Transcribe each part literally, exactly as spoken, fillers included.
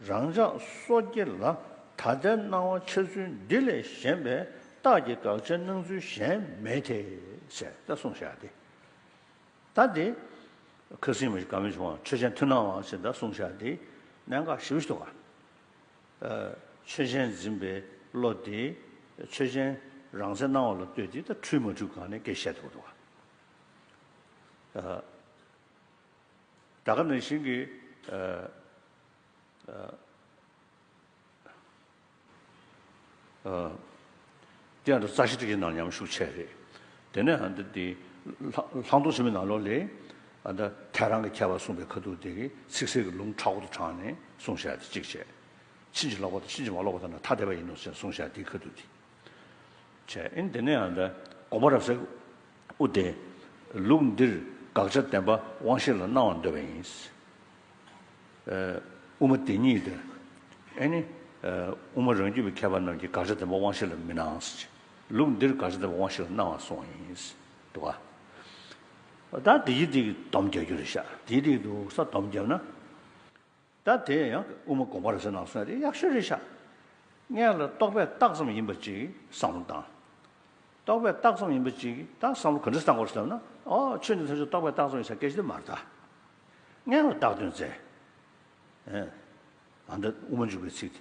རང་ཅག་སོ་སྐྱེ་ལ། ད་ལྟའི་སྣང་བ་འཆར་ཚུལ་འདི་ལས་གཞན་པའི་རྟགས་ཀྱི་དགག་བྱའི་སྣང་ཚུལ་གཞན་མེད་དེ། ཞེས་ད་གསུངས་བཞག་སྟེ། ད་དེ་ཁ་སང་མི་དགའ་མི་བྱུང་བ་ཆོས་ཅན་མཐུན་སྣང་བ་ཞེས་ད་གསུངས་བཞག་སྟེ་གནད་འགག་ཞེ་པོ་ཞིག་འདུག་ག་ཆོས་ཅན་འཛིན་པའི་བློ་དེ་ཆོས་ཅན་རང་སའི་སྣང་བ་ལ་ལྟོས་ཏེ་ད་འཁྲུལ་མ་འཁྲུལ་གང་ནས་སྐད་བཤད་ཐུབ་འདུག་ག་ད་ག་ནང་བཞིན་གྱི། དེ་ཡང་རྩ་ཤེ་ཊཱིཀ་ཆེན་ནང་ཉམས་ཞུགས་བྱས་རེད། དེ་ནས་ཨ་འདི་དེ་ལྷག་ལྷག་མཐོང་ཆེན་མོའི་ནང་ལོགས་ལས་ཨ་འདི་ཐལ་རང་གི་ཁྱད་པར་གསུངས་པའི་ཁ་ཐུག་དེ་གི་ཚིག་གསལ་གྱི་ལུང་ཕྲ་བོ་དང་དྲངས་ནས་གསུངས་བཞག་དེ་གཅིག་བྱས། ཕྱིན་ཅི་ལོག་པ་དང་ཕྱིན་ཅི་མ་ལོག་པ་དང་ན་ཐ་དད་པ་ཡིན་ནོ་ཞེས་གསུངས་བཞག་དེའི་ཁ་ཐུག་དེ། བྱས་ཨིན་དེ་ནས་ཡང་ད་དགོངས་པ་རབ་གསལ་དབུ་དེ། ལུགས་འདིར་དགག་བྱ་བདེན་པ་དབང་ཤེས་ལ་སྣང་བར་འདོད་པ་ཡིན། ཨ་དབུ་མ་དེ་ཉིད་དེ། ཨེ་ནི། ཨ་དབུ་མ་རང་རྒྱུད་པའི་མཁས་པ་རྣམས་ཀྱིས་དགག་བྱ་བདེན་པ་དབང་ཤེས་ལ་མི་སྣང་ཟེར། ལུགས་འདིར་དགག་བྱ་བདེན་པ་དབང་ཤེས་ལ་སྣང་བར་གསུངས་པ་ཡིན། འདུག་ག་ད་དེ་ཡི་དེ་གི་སྡོམ་རྒྱག་རྒྱུ་རེད་ཤག་དེ་ཡི་དེ་གི་འདུག་ས་སྡོམ་བརྒྱབ་ན། ད་དེ་ཡང་དབུ་མ་དགོངས་པ་རབ་གསལ་ནང་གསུངས་ཡ་དེ་ཡག་ཤོས་རེད་ཤག་སྔོན་ལ་རྟོག་པས་བཏགས་ཙམ་ཡིན་པ་ཅིག་བསམ་བློ་བཏང་། རྟོག་པས་བཏགས་ཙམ་ཡིན་པ་ཅིག་ད་བསམ་བློ་ག་འདྲ་བཏང་དགོས་ཟེར་ན། ཨོ་ཆོས་འདི་ཐམས་ཅད་རྟོག་པས་བཏགས་ཙམ་ཡིན་ཟེར་སྐད་ཆ་དེ་མ་རེད་ད། སྔོན་ལ་བཏགས་དོན་བཙལ། ཨེ། ཨ་ད་དབུ་མ་འཇུག་པའི་ཚིག་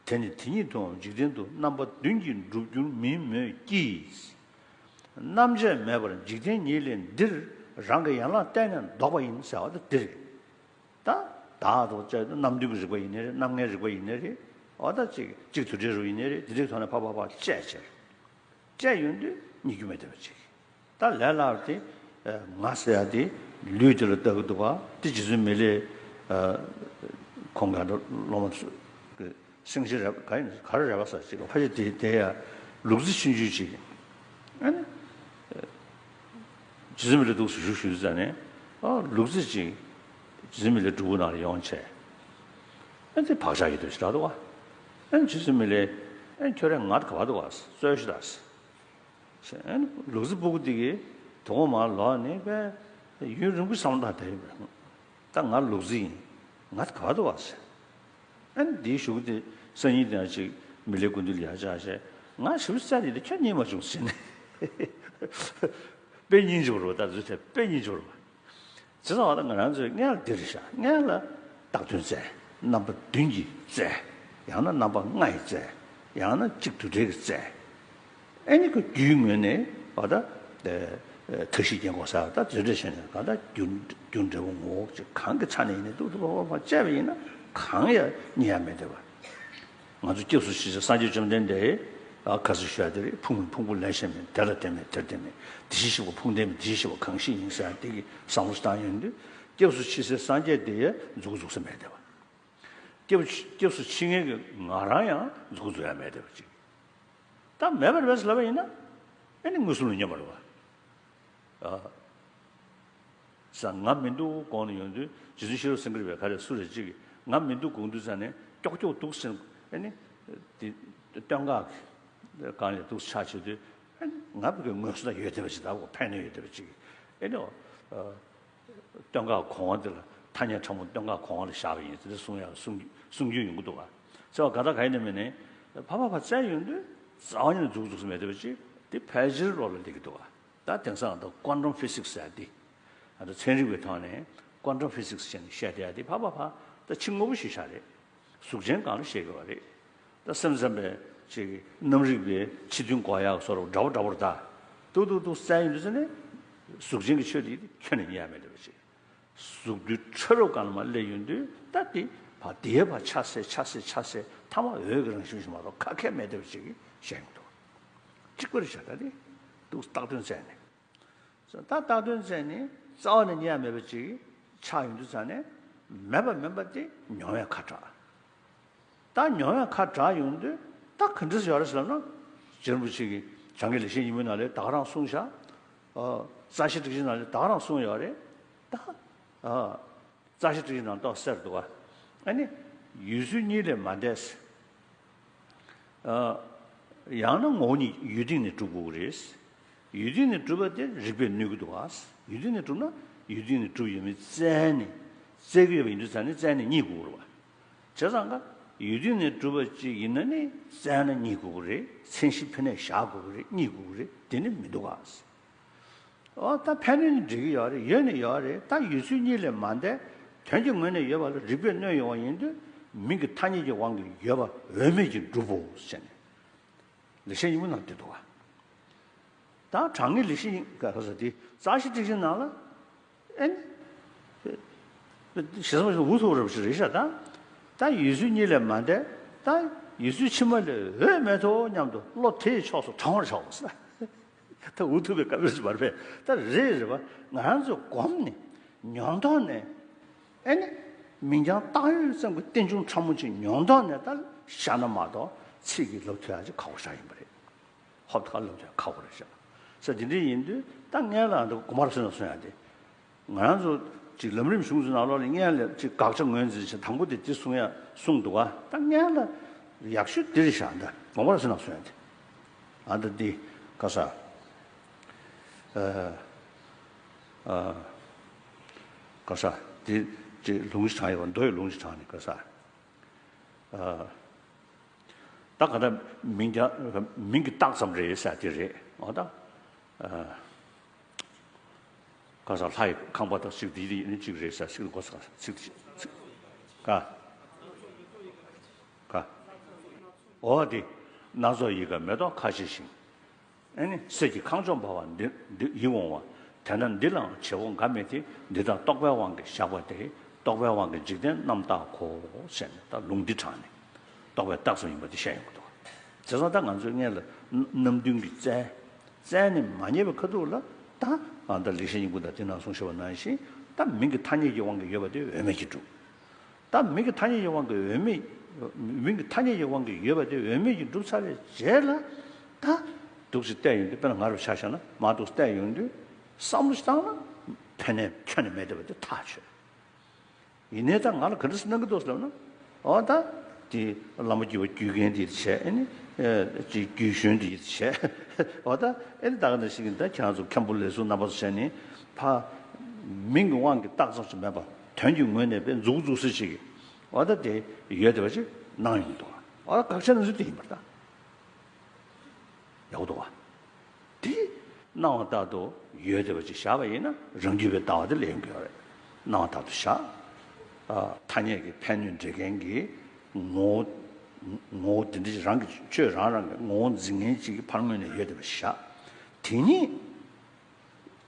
དེ་ནི་དེ་ཉིད་དུའང་འཇིག་རྟེན་དུ་རྣམ་པ་བདུན་གྱིས་འགྲུབ་འགྱུར་མིན་མོད་ཀྱི། རྣམ་དཔྱད་མེད་པར་འཇིག་རྟེན་ཉིད་ལས་འདིར་རང་གི་ཡན་ལག་གཏན་ནས་ལྡོག་པ་ཡིན་ཟེར་བ་དེ་འདི་རེད། ད་བདག་ཏུ་བཅད་རྣམ་བདུན་གྱི་རིགས་པ་ཡིན་ནའི་རེད། རྣམ་ལྔའི་རིགས་པ་ཡིན་ནའི་རེད། འོ་ད་གཅིག་གཅིག་དུ་བྲལ་རུ་ཡིན་ནའི་རེད། དེ་འདྲའི་ཐོག་ནས་ཕར་ཕར་ཕར་བཅད་བྱས། བཅད་ཡོང་དུས་རྙེད་རྒྱུ་མེད་བསྡད་པ་ཅིག་ད་ལས་སླ་བ་དེ་ང་ཟེར་ཡ་དེ་ལུས་དེ་ལ་ལྟ་གི་འདུག་ག་དེ་རྗེ་བཙུན་མི་ལས་ཁོང་ག་འདྲ་སློབ་མ་ཚོ་གི་སེང་ཆེན་རབ་ག་ཡིན་ག་རེ་རེད་པ་ཟེར་ཅིག་ལ་ཕལ་ཆེར་དེ་དེ་ཡ་ལུག་རྫི་ཆུང་ཆུང་ཅིག་ཨ་ནི། རྗེ་བཙུན་མི་ལ་འདུག་སེ་བཞུགས་བཞུགས་ཙ་ནས་ཨ་ལུག་རྫི་ཅིག་རྗེ་བཙུན་མི་ལའི་སྒྲུབ་ཕུག་ནང་ལ་ཡོང་བྱས། ཨ་ནི་དེ་བག་ཆགས་ཡོད་དོ་ཞེ་དྲག་འདུག་ག་ཨ་ནི་རྗེ་བཙུན་མི་ལས་ཨ་ནི་ཁྱོད་རང་ང་ད་ག་པར་འདུག་ག་རྩོད་ཞུ་དང་ཟེར། ཨ་ནི་ལུག་རྫི་སྤུ་གུ་དེ་གིས་དོ་དགོང་མར་ལོག་ནས་དཔེ་ཡུན་རིང་པོ་བསམ་བློ་བཏང་བསྡད་ཡོད་པ་རེད། ད་ང་ལུག་རྫི་ཡིན། ང་ད་ག་པར་འདུག་ག་ཟེར། ཨ་ནི་འདིའི་གཞུག་གུ་དེ་སང་ཉིན་དེ་ཡང་ཅིག་མི་ལའི་སྐུ་མདུན་ལ་ཡར་བཅར་བྱས། ང་ཞེ་པོ་རྩ་ནས་དེ་ཁྱོད་རྙེད་མ་བྱུང་ཟེར་ནས། དཔེ་སྙིང་རྗེ་པོ་རེད་པ། ད་རྫུན་དེ་དཔེ་སྙིང་རྗེ་པོ་རེད་པ། བྱས་ཙང་བ་ད་ང་རང་ཚོས་སྔོན་ལ་འདི་རེད་ཤག་སྔོན་ལ་བཏགས་དོན་བཙལ། རྣམ་པ་བདུན་གྱིས་བཙལ། ཡང་ན་རྣམ་པ་ལྔ་ཡིས་བཙལ། ཡང་ན་གཅིག་དུ་བྲལ་གྱིས་བཙལ། ཨེ་ནི་ཁོ་རྒྱུའི་ངོས་ནས་བ་ད་ཐབས་ཤེས་སྐྱེ་དགོས་ས་ད་རྫུན་འདྲ་བྱས་ནས་གང་ལྟར་རྒྱུ་རྒྱུ་འབྲས་བུ་ངོ་བོ་ཅིག་གང་གི་ཆ་ནས་ཡིན་ནའི་ཏུག་ཏུག་པ་པ་པ་བཅད་པ་ཡིན་ན་གང་ཡང་རྙེད་ཡ་མེད་བསྡད་པ། ང་ཚོ་སྐྱབས་སུ་མཆི་ས་སངས་རྒྱས་བཅོམ་ལྡན་འདས་ཨ་ཁ་སང་ཞུ་ཡ་དེ་རེད། ཕུང་མིན་ཕུང་པོ་ལས་གཞན་མིན། དེ་ལ་དེ་མེད་དེར་དེ་མེད། དེ་བཞིན་གཤེགས་པ་ཕུང་ལྡན་མིན། དེ་བཞིན་གཤེགས་པ་གང་ཞིག་ཡིན་ཟེར་ཡ་དེ་གི་བསམ་བློ་བཏང་ཡོང་དུས་སྐྱབས་སུ་མཆི་སའི་སངས་རྒྱས་དེ་ཡང་འཛུགས་འཛུགས་ས་མེད་བསྡད་པ། སྐྱབས་སྐྱབས་སུ་མཆི་མཁན་གྱི་ང་རང་ཡང་འཛུགས་འཛུགས་ཡ་མེད་བསྡད་པ་ཅིག་ད་མེད་པ་རེད་ཟེར་ལབ་པ་ཡིན་ན་ཨེ་ནི་མངོན་སུམ་ལ་སྙོན་པ་རེད་པ། ཨ། ས་ང་མི་འདུག་དགོངས་ནས་ཡོང་དུས་རྗེ་བཙུན་ཤེས་རབ་སེང་གེ་རེད་པས་ག་རེ་སུ་རེད་ཅིག་གིས་ང་མི་འདུག་དགོངས་དུས་ཙ་ནས་ཀྱོག་ཀྱོག་འདུག་ཟེར། ཨེ་ནི། དེ་སྟོད་འགག་གི་སྒང་ལ་འདུག་ཆ་བྱེད་དུས་ཨེ་ནི་ང་བི་གའི་ངོས་སུ་ད་ཡོད་བསྡད་པ་ཅིག་ད་ཕན་ནུས་ཡོད་བསྡད་པ་ཅིག་གིས་ཨེ་ནི། སྟོད་འགག་གོང་བ་འདི་ལ་ཐ་སྙད་ཕྲ་མོ་སྟོད་འགག་གོང་བ་ལ་བཞག་པ་ཡིན་ཟེར་ཏེ་གསུང་ཡ་གསུང་གསུང་རྒྱུ་ཡོང་གི་འདུག་ག་ཟེར་བ་ག་ད་ག་ཡིན་ནམ་མིན་ནའི་ཕ་ཕ་ཕ་བཙལ་ཡོང་དུས་རྩ་བ་ཉིད་ནས་འཛུགས་འཛུགས་སུ་མེད་བསྡད་པ་ཅིག་དེ་ཕལ་ཆེར་བློ་ལ་སླེབས་ཀྱི་འདུག་ག་ད་དེང་སང་ད་ཀོན་ཊམ་ཕི་སིག་སི་ཟེར་ཡ་དེ་ད་ཚན་རིག་པའི་ཐོག་ནས་ཀོན་ཊམ་ཕི་སིག་སི་ཟེར་ནས་བཤད་བསྡད་ཡ་དེ་ཕ་ཕ་ཕ་ད་ཕྱི་དངོས་པོ་ཞིག་ཤག་རེད། གཟུགས་ཅན་སྒང་ལ་བཤད་དགོས་པ་རེད། ད་སེམས་ཙམ་པའི་ཅིག་རྣམ་རིག་པའི་ཕྱི་དོན་གོ་ཡག་བཟོ་འདྲ་པོ་འདྲ་པོ་རེད་ད། ཏུག་ཏུག་ཏུག་བཙལ་ཡོང་དུས་ཙ་ནས་གཟུགས་ཅན་གྱི་ཆོས་དེ་ཁྱོན་ནས་རྙེད་ཡ་མེད་བསྡད་པ་ཅིག་གཟུགས་འདུས་ཕྲ་རབ་སྒང་ལ་མར་སླེབས་ཡོང་དུས་ད་དེ་ཕར་དེའི་ཕར་ཆ་སེ་ཆ་སེ་ཆ་སེ་ཐ་མ་འོད་ཀྱི་རང་བཞིན་ཞིག་མ་གཏོགས་ཁ་ཁད་མེད་བསྡད་པ་ཅིག་བཤད་ཡོང་འདུག་གཅིག་པ་རེད་ཤག་ད་དེ་ཏུག་བཏགས་དོན་བཙལ་ནས། ད་བཏགས་དོན་བཙལ་ནས་རྩ་བ་ནས་རྙེད་ཡ་མེད་པ་ཅིག་ཆགས་ཡོང་དུས་ཙ་ནས་མེད་པ་མིན་པ་དེ་མྱོང་བས་ཁ་གྲགས། ད་མྱོང་བས་ཁ་གྲགས་ཡོང་དུས་ད་ག་འདྲ་ཡོད་རེད་ཟེར་ལབ་ན། རྗེ་རིན་པོ་ཆེ་གིས་བྱང་གི་ལེགས་བཤད་ཉིན་མོའི་ནང་ལ་ད་ག་རང་གསུངས་ཤག་ཨ། རྩ་ཤེ་ཊཱིཀ་ཆེན་ནང་ལ་ད་ག་རང་གསུངས་ཡོད་རེད། ད་ཨ། རྩ་ཤེ་ཊཱིཀ་ཆེན་ནང་ཏོག་ཙམ་གསལ་འདུག་ག་ཨ་ནི་ཡུལ་ཚུལ་གཉིས་ལས་མ་འདས། ཨ། ཡང་ན་ངོ་བོ་ཉིད་ཡུལ་སྟེང་ནས་གྲུབ་དགོས་ཀྱི་རེད། ཡུལ་སྟེང་ནས་གྲུབ་པ་དེ་རིགས་པས་གནོད་ཀྱི་འདུག་ག་ཡུལ་སྟེང་ནས་གྲུབ་ན་ཡུལ་སྟེང་ནས་གྲུབ་ཡོད་མེད་བཙལ་ནས་བཙལ་གྱི་ཡོད་པ་ཡིན་དུས་ཙ་ནས་བཙལ་ནས་རྙེད་དགོས་ཀྱི་རེད་པ། བྱས་ཙང་ཀ་ཡུལ་དུས་ནས་གྲུབ་པ་ཅིག་ཡིན་ན་ནི་བཙལ་ན་རྙེད་དགོས་ཀྱི་རེད། མཚན་གཞི་ཕ་ནས་བཞག་དགོས་ཀྱི་རེད། རྙེད་དགོས་ཀྱི་རེད། དེ་ནི་མི་འདུག་ག། ཨོ་ད་ཕན་གནོད་ནི་འགྲིག་གི་ཡོད་རེད། ཡོད་ནི་ཡོད་རེད། ད་ཡུལ་ཚུལ་གཉིས་ལས་མ་འདས་དོན་གྱི་ངོས་ནས་ཡོད་པ་ལ་རིགས་པས་གནོད་ཡོང་བ་ཡིན་དུས་མིང་གི་ཐ་སྙད་ཀྱི་དབང་གིས་ཡོད་པ་འོས་མེད་ཀྱིས་འགྲུབ་བོ་ཟེར་ནས་ལེགས་བཤད་སྙིང་པོ་ནང་བསྡུས་འདུག་ག། ད་དྲང་ངེས་ལེགས་བཤད་སྙིང་ག་ས་དེ་རྩ་ཤེ་ཏིག་ཤེ་ནང་ལ་ཨེ་ནི། ཞེ་ས་མ་ཞེ་ས་འུ་ཐུག་རབ་ཞིག་རེད་ཤག་ད། ད་ཡུལ་ཚུལ་གཉིས་ལས་མ་འདས་ད་ཡུལ་ཚུལ་ཕྱི་མ་ལས་འོས་མེད་དོ་སྙམ་དུ་བློ་དེའི་ཕྱོགས་སུ་དྲང་བར་བྱའོ་ཟེར། ད་འུ་ཐུག་པའི་སྐབས་རེ་ཞིག་མ་རེད་པས། ད་རེད་རེད་པ། ང་རང་ཚོས་གོམས་ནས་མྱོང་ཐོག་ནས་ཨེ་ནི་མིང་རྐྱང་བཏགས་ཡོད་ཙམ་གྱི་རྟེན་འབྱུང་ཕྲ་མོ་ཅིག་མྱོང་ཐོག་ནས་ད་བཞག་ན་མ་གཏོགས་ཚིག་གི་ལབ་ཐུབ་ཡག་ཅིག་ཁག་པོ་ཞིག་ཡིན་པ་རེད། ཧོབ་ཏེ་ཁ་ལབ་ཀྱང་ཁག་པོ་རེད་ཤག་ས་དེ་འདྲ་ཡིན་དུས་ད་སྔོན་ལ་འདི་གོ་མར་སོན་ན་སོན་ཡ་དེ། ང་རང་ཚོ་ཅིག་ལམ་རིམ་གཞུང་ཚོའི་ནང་ལོགས་ལ་སྔོན་ལ་ཅིག་དགག་བྱ་ངོས་འཛིན་བྱེད་དང་པོ་དེ་དེ་གསུང་ཡ་གསུངས་འདུག་ག། ད་སྔོན་ལ་ཡག་ཤོས་འདི་རེད་ཤག་འདི་གོ་མར་སོན་ན་སོན་ཡ་དེ། ཨ་ད་འདི་ག་ས། ཨ་ཨ་ག་ས། འདི་ཅིག་ལུང་ཞིག་དྲངས་ཡོད་པ། མདོ་ཡི་ལུང་ཞིག་དྲངས་ནས་ག་ས། ཨ། ད་ག་ད་མིང་རྐྱང་མིང་གི་རྟགས་ཙམ་རེད་ཟེར་དེ་རེད། འོ་ད། ཨ། ག་ས་ལྷ་ཡི་ཁང་པ་དང་ཚིག་འདི་ཡིན་གཅིག་རེད་ཟེར། ཚིག་གོ་ས་ཚིག་ཚིག་ག་ག་འོ་དེ་སྣ་ཚོགས་ཡིད་ཀ་མེ་ཏོག་ཁ་ཕྱེ་ཞིང་། ཨེ་ནི་གསེར་གྱི་ཁང་ལྕོག་འབར་བ་འདི་འདི་ཡིད་འོང་བ། དེ་ན་འདི་ལའང་བྱེད་པོ་འགའ་མེད་དེ། འདི་དག་རྟོག་པའི་དབང་གིས་བཞག་པ་སྟེ། རྟོག་པའི་དབང་གིས་འཇིག་རྟེན་རྣམ་དག་གོ། ཟེར་ནས་ད་ལུང་འདི་དྲངས་ནས་རྟོག་པའི་རྟགས་ཙམ་ཡིན་པ་འདི་བཤད་ཡོང་གི་འདུག། བྱས་ཙང་ད་ང་ཚོའི་སྔོན་ལ་རྣམ་བདུན་གྱི་རྩལ་རྩལ་ནི་མ་རྙེད་པའི་ཁ་ཐུག་ལ་ད་ཨ་ད་ལེགས་བཤད་སྙིང་པོ་དང་དེ་ནང་གསུངས་བཞག་པ་ནང་བཞིན་ད་མིང་གི་ཐ་སྙད་ཀྱི་དབང་གིས་ཡོད་པ་དེ་འོས་མེད་ཀྱིས་གྲུབ། ད་མིང་གི་ཐ་སྙད་ཀྱི་དབང་གིས་འོས་མེད། མིང་གི་ཐ་སྙད་ཀྱི་དབང་གིས་ཡོད་པ་དེ་འོས་མེད་ཀྱིས་གྲུབ་ཚར་བའི་རྗེས་ལ་ད་འདུག་སེ་བལྟས་ཡོང་དུས། དཔེར་ན་ང་རུ་ཆ་བཞག་ན་མ་འདུག་སེ་བལྟས་ཡོང་དུས་བསམ་བློ་ཞིག་བཏང་ན་ཕན་ནས་ཁྱོན་ནས་མེད་བསྡད་པ་དེ་ཐག་ཆོད། ཡིན་ནའི་ད་ང་ལ་ག་འདྲ་སེ་གནང་གི་འདུག་ཟེར་ལབ་ན། འོ་ད་དེ་བླ་མ་བརྒྱུད་པ་བརྒྱུད་མཁན་དེ་བྱས། ཨེ་ནི་ཅིག་རྒྱུད་གཞོན་དེ་བྱས། འོ་ད་ཨེ་ནི་ད་ག་ནང་བཞིན་གྱི་ད་ཁྱེད་རང་ཚོ་མཁན་པོ་ལས་ཟུར་རྣམ་པ་ཚོ་བྱས་ནས་ཕ་མིང་གི་དབང་གིས་རྟགས་ཙམ་ཞིག་མེད་པ་དོན་གྱི་ངོས་ནས་དཔེ་མཛུབ་གུ་འཛུགས་ས་ཞིག་གི་འོ་ད་དེ་ཡོད་བསྡད་པ་ཅིག་གནང་ཡོང་གི་འདུག། འོ་ད་དགག་བྱ་ནི་ཚུལ་དེ་ཡིན་པར་ཐལ། ཡག་པོ་འདུག་བ། དེ་སྣང་བ་ལྟར་དུ་ཡོད་བསྡད་པ་ཅིག་བཞག་པ་ཡིན་ན་རང་རྒྱུད་པའི་ལྟ་བ་དེ་ལེན་དགོས་རེད། སྣང་བ་ལྟར་དུ་བཞག། ཨ། ཐ་སྙད་ཀྱི་ཕན་གནོད་འབྲེལ་མཁན་གྱི་ངོ་བོ། ངོ་བོ་དེ་འདྲ་ཅིག་རང་གི་ཆོས་རང་རང་གི་ངོ་བོ་འཛིན་མཁན་ཅིག་གི་ཕར་ངོས་ནས་ཡོད་བསྡད་པ་ཞིག་བཞག། དེ་གཉིས་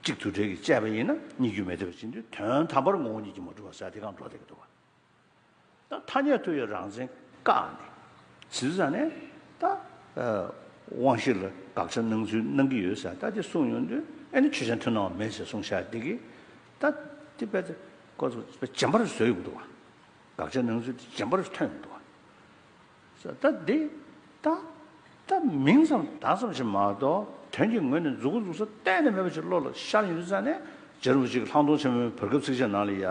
གཅིག་དུ་འབྲེལ་གྱིས་བཅས་པ་ཡིན་ན་རྙེད་རྒྱུ་མེད་བསྡད་པ་ཅིག་འདུག། དོན་དམ་པར་ངོ་བོ་ཉིད་ཀྱིས་མ་གྲུབ་པ་ཟེར་དེ་གང་འགྲོ་བསྡད་ཀྱི་འདུག་བ། ད་ཐ་སྙད་དུ་ཡང་རང་མཚན་བཀག་ནས་ཟེར་ཙང་ནས་ད་ཨ་དབང་ཤེས་ལ་དགག་བྱ་གནང་ཚུལ་གནང་གི་ཡོད་ཟེར། ད་དེ་གསུངས་ཡོང་དུས་ཨེ་ནི་ཆོས་ཅན་མཐུན་སྣང་བ་མེད་ཟེར་གསུངས་བཞག་འདི་གིས་ད་དེ་དཔེ་དེ་ཁོ་ཚོ་རྗེན་པར་བཟོས་ཡོང་འདུག་བ། དགག་བྱ་གནང་ཚུལ་དེ་རྗེན་པར་ཐོན་ཡོང་འདུག་བ། ད་འདི་ད་ད་མིང་ཙམ་བརྡ་ཙམ་ཞིག་མ་གཏོགས་དོན་གྱི་ངོས་ནས་མཛུབ་གུ་འཛུགས་ས་གཏན་ནས་མེད་པ་ཞིག་བློ་ལ་ཤར་ཡོང་དུས་ཙང་ནས་རྗེ་རིན་པོ་ཆེ་གིས་ལྷག་མཐོང་ཆེན་མོའི་བར་སྐབས་ཚིགས་བཅད་ནང་ལ་ཡ།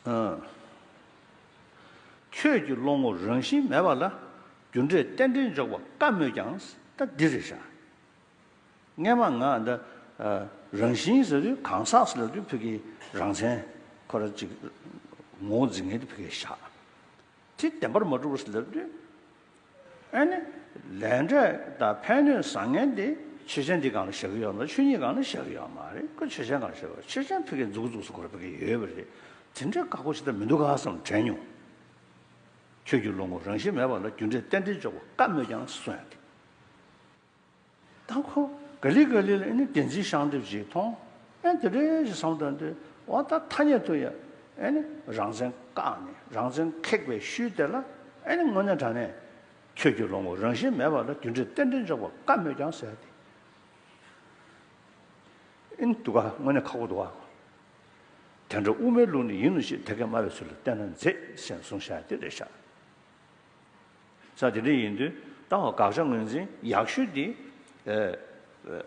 ཨ། ཁྱོད་ཀྱི་བློ་ངོར་རང་བཞིན་མེད་པ་ལ་རྒྱུ་འབྲས་རྟེན་འབྲེལ་འཇོག་པ་དཀའ་མོད་ཀྱང་། ད་འདི་རེད་ཤག། སྔན་མ་ང་འདི་ཨ་རང་བཞིན་ཟེར་དུས་གང་ཟག་ཟེར་ལབ་དུས་ཕ་གིའི་རང་མཚན་ཁོ་རང་གཅིག་ངོ་བོ་འཛིན་མཁན་དེ་ཕ་གིར་བཞག། དེ་བདེན་པར་མ་གྲུབ་པ་ཟེར་ལབ་དུས། ཨ་ནི་ལས་འབྲས་དང་ཕན་གནོད་བཟང་ངན་དེ་ཆོས་ཅན་འདི་སྒང་ལ་བཞག་གི་ཡོད་མ་རེད། ཆོས་ཉིད་སྒང་ལ་བཞག་གི་ཡོད་མ་རེད། ཁོ་ཆོས་ཅན་སྒང་ལ་བཞག་གི་ཡོད། ཆོས་ཅན་ཕ་གིར་མཛུབ་གུ་བཙུགས་ས་ཁོ་རང་ཕ་གིར་ཡོད་པ་རེད། དེ་འདྲའི་བཀག་པོ་ཞིག་ད་མི་འདུག་ག་བསམ་དྲན་མྱོང་། ཁྱོད་ཀྱི་བློ་ངོར་རང་བཞིན་མེད་པ་ལ་རྒྱུ་འབྲས་རྟེན་འབྲེལ་འཇོག་པ་དཀའ་མོད་ཀྱང་གསུངས་ཡ་དེ། ད་ཁོ་ག་ལེ་ག་ལེ་ལ་ཨ་ནི་བདེན་འཛིན་ཤར་འདེབས་ཅིག་མཐོང་། ཨ་ནི་དེ་འདྲའི་ཞིག་བསམ་བཏང་དུས་འོ་ད་ཐ་སྙད་དུ་ཡང་ཨ་ནི་རང་མཚན་བཀག་ནས་རང་མཚན་ཁེགས་པའི་ཤུལ་དེ་ལ་ཨ་ནི་དངོས་གནས་དྲང་གནས་ཁྱོད་ཀྱི་བློ་ངོར་རང་བཞིན་མེད་པ་ལ་རྒྱུ་འབྲས་རྟེན་འབྲེལ་འཇོག་པ་དཀའ་མོད་ཀྱང་ཟེར་ཏེ། ཨ་ནི་འདུག་ག། དངོས་གནས་ཁག་པོ་འདུག་ག། དེ་འདྲ་དབུ་མའི་ལུགས་ནི་ཡིན་ནོ་ཞེས། དེ་སྐད་སྨྲ་བའི་ཚུལ་ལ་བལྟས་ན་མཛེས་ཟེར་གསུངས་བཞག་དེ་རེད་ཤག། ས་དེ་འདྲ་ཡིན་དུས་ད་འོ་དགག་བྱ་ངོས་འཛིན་ཡག་ཤོས་དེ་ཨ་ཨ་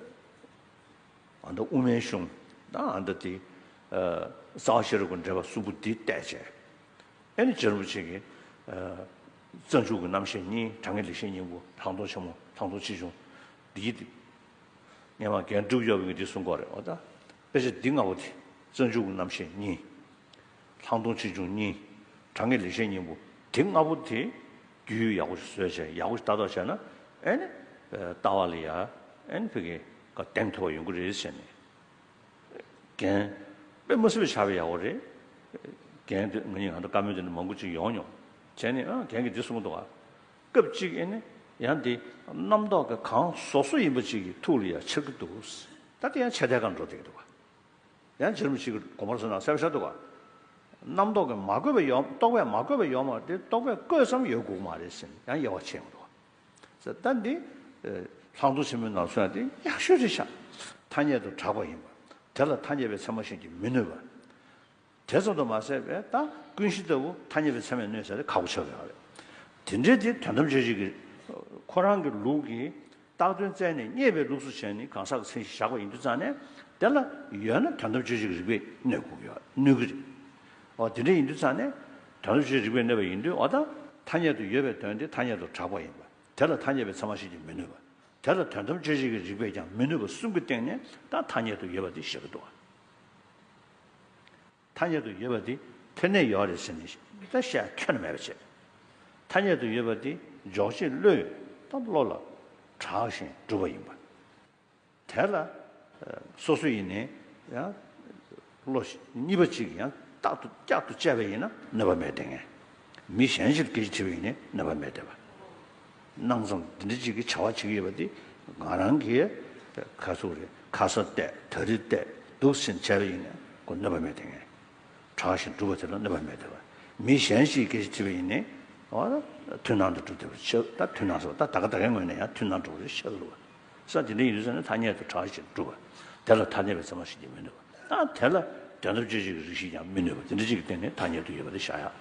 ཨ་ད་དབུ་མའི་གཞུང་ད་ཨ་ད་དེ་ཨ་རྩ་བ་ཤེས་རབ་ཀྱི་འགྲེལ་པ་གསུམ་པོ་འདི་བལྟས་བྱས། ཨེ་ནི་རྗེ་རིན་པོ་ཆེ་གི་ཨ་རྩ་འཇུག་གི་རྣམ་བཤད་གཉིས། དྲང་ངེས་ལེགས་བཤད་སྙིང་པོ། ལྷག་མཐོང་ཆེན་མོ། ལྷག་མཐོང་ཆེ་ཆུང་འདི་གི་དེ། སྔན་མ་རྒན་སྤྲུལ་སྐུ་ཡབ་ཀྱིས་འདི་གསུང་གི་ཡོད་རེད། འོ་ད་དཔེ་ཆ་འདི་ལྔ་པོ་དེ། རྩ་འཇུག་གི་རྣམ་བཤད་གཉིས། ལྷག་མཐོང་ཆེ་ཆུང་གཉིས། དྲང་ངེས་ལེགས་བཤད་སྙིང་པོ་དེ་ལྔ་པོ་དེ་རྒྱུས་ཡག་པོ་ཞིག་བཟོས་བྱས་ཡག་པོ་ཞིག་ལྟ་རྟོག་བྱས་ན་ཨེ་ནི་ལྟ་བ་ལ་ཡ་ཨེ་ནི་ཕ་གི་ག་གདེང་ཐོབ་པ་ཡོང་གི་རེད་ཟེར་ནས། རྒན་དཔེ་མ་སྲིད་པའི་ཆར་པ་ཡག་པོ་རེད། རྒན་དེ་ང་གཉིས་ང་ཚོ་བཀའ་མོལ་དེ་འདྲ་མང་པོ་ཅིག་ཡོང་མྱོང་། བྱས་ནས་ཨ་རྒན་གྱིས་འདི་གསུངས་འདུག་ག་སྐབས་གཅིག་ཨེ་ནི་ཡང་འདི་རྣམ་རྟོག་གི་གང་བཟོ་བཟོ་ཡིན་པ་ཅིག་གི་ཐུགས་ལ་ཡང་འཆར་གྱི་འདུག་ད་དེ་ཡང་ཆད་ལྟས་ཁ་འགྲོ་བསྡད་ཀྱི་འདུག་ག་ཡང་རྗེ་རིན་པོ་ཆེ་གིས་དགོངས་པ་རབ་གསལ་ནང་གསལ་པོ་བཞག་འདུག་ག་རྣམ་རྟོག་གིས་མ་གོས་པའི་ཡོད། རྟོག་པས་མ་གོས་པའི་ཡོད་མ་རེད། རྟོག་པས་གོས་ཙམ་ཡོད་དགོས་མ་རེད་ཟེར་ནས་ཡང་དབྱེ་བ་ཕྱེ་ཡོང་འདུག་ག་ད་འདི་ལྷག་མཐོང་ཆེན་མོའི་ནང་གསུངས་ཡ་དེ་ཡག་ཤོས་རེད་ཤག་ཐ་སྙད་དུ་གྲགས་པ་ཡིན་པ། དེ་ལ་ཐ་སྙད་པའི་ཚད་མ་གཞན་གྱིས་མི་གནོད་པ། དེ་ཙམ་དུ་མ་ཟད་པས་ད་ཀུན་གཞི་ལྟ་བུ་ཐ་སྙད་པའི་ཚད་མས་གནོད་ཟེར་ཏེ་ཁག་པོ་ཆགས་ཡོད་རེད། དེ་འདྲའི་དེ་དོན་དམ་དཔྱོད་བྱེད་ཀྱི་ཁོ་རང་གི་ལུགས་ཀྱི་བཏགས་དོན་བཙལ་ནས་རྙེད་པའི་ལུགས་སུ་བྱས་ནས་གང་ཟག་གི་མཚན་གཞི་བཞག་པ་ཡིན་དུས་ཙང་ནས། དེ་ལ་ཡོད་ན་དོན་དམ་དཔྱོད་བྱེད་ཀྱི་རིགས་པས་གནོད་དགོས་ཀྱི་ཡོད། གནོད་ཀྱི་རེད། འོ་དེ་འདྲ་ཡིན་དུས་ཙང་ནས་དོན་དམ་དཔྱོད་བྱེད་ཀྱི་རིགས་པས་གནོད་པ་ཡིན་དུས། འོ་ད་ཐ་སྙད་དུ་ཡོད་པའི་དོན་དེ་ཐ་སྙད་དུ་གྲགས་པ་ཡིན་པ། དེ་ལ་ཐ་སྙད་པའི་ཚད་མ་གཞན་གྱིས་མི་གནོད་པ། དེ་ལ་དོན་དམ་དཔྱོད་བྱེད་ཀྱི་རིགས་པས་ཀྱང་མི་གནོད་པ་གསུམ་གྱི་སྟེང་ནས་ད་ཐ་སྙད་དུ་ཡོད་པ་དེ་བཞག་གི་འདུག་བ། ཐ་སྙད་དུ་ཡོད་པ་དེ་དེ་ནས་ཡོད་རེད་ཟེར་ནས་ད་བཤད་ཁྱོན་ནས་མེད་པ་བྱས། ཐ་སྙད་དུ་ཡོད་པ་དེ་འཇོག་བྱེད་བློས་ད་བློ་ལ་གྲགས་ཤིང་གྲུབ་པ་ཡིན་པ། དེ་ལ་སོ་སོ་ཡིན་ནའི་ཡང་བློ་གཉིས་པ་གཅིག་ཡང་རྟག་ཏུ་བསྐྱར་དུ་དཔྱད་པ་ཡིན་ན་གནོད་པ་མེད་དེ། ངས་མི་གཞན་ཞིག་སྐད་ཆ་དྲིས་པ་ཡིན་ནའི་གནོད་པ་མེད་དེ་བ། སྣང་ཙམ་འདི་འདྲ་ཅིག་གི་བྱ་བ་བྱེད་ཀྱི་ཡོད་པ་འདི་ང་རང་གིས་ཁ་ཟུག་རེད། ཁ་ས་བལྟས། ད་རིས་བལྟས། འདུག་ཟིན་བྱས་པ་ཡིན་ན་ཁོ་གནོད་པ་མེད་དེ། ངས་གྲགས་ཤིང་གྲུབ་པ་དེ་ལ་གནོད་པ་མེད་དེ་བ། མི་གཞན་ཞིག་གིས་སྐད་ཆ་དྲིས་པ་ཡིན་ནའི་འོ་ད་མཐུན་སྣང་དུ་གྲུབ་བསྡད་པ་ཆགས། ད་མཐུན་སྣང་ཟེར་བ་ད་ད་ག་ད་གའི་ངོས་ནས་ཡང་མཐུན་སྣང་གྲུབ་པ་རེད་ཤག་གི་རེད་བ། ས་དེ་འདྲ་ཡིན་དུས་ཙང་ནས་ཐ་སྙད་དུ་གྲགས་ཤིང་གྲུབ་པ། དེ་ལ་ཐ་སྙད་པའི་ཚད་མ་གཞན་གྱིས་མི་གནོད་པ། ད་དེ་ལ་དོན་དམ་དཔྱོད་བྱེད་ཀྱི་རིགས་ཤིག་ཀྱང་མི་གནོད་པ་དེ་འདྲ་ཅིག་གི་སྟེང་ནས་ཐ་སྙད་དུ་ཡོད་པ་དེ་བཞག་ཡ།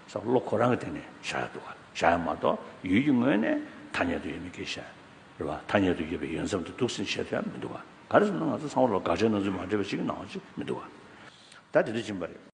ས་བློ་ཁོ་རང་གི་སྟེང་ནས་བཞག་ཡ་འདུག་ག་བཞག་ཡ་མ་གཏོགས་ཡུལ་གྱི་ངོས་ནས་ཐ་སྙད་དུ་ཡོད་མེད་སྐད་ཆ་རེད་བ། ཐ་སྙད་དུ་ཡོད་པའི་ཡོད་ཙམ་དུ་འདུག་ཟིན་བྱེད་ཐུབ་ཡ་མི་འདུག་ག་ག་རེ་ཟེར་ན་ང་ཚོ་ཚང་མ་ལ་དགག་བྱའི་སྣང་ཚུལ་མ་འདྲེས་པ་ཅིག་གི་སྣང་བ་ཅིག་མི་འདུག་ག་ད་དེ་འདྲ་ཕྱིན་པ་རེད།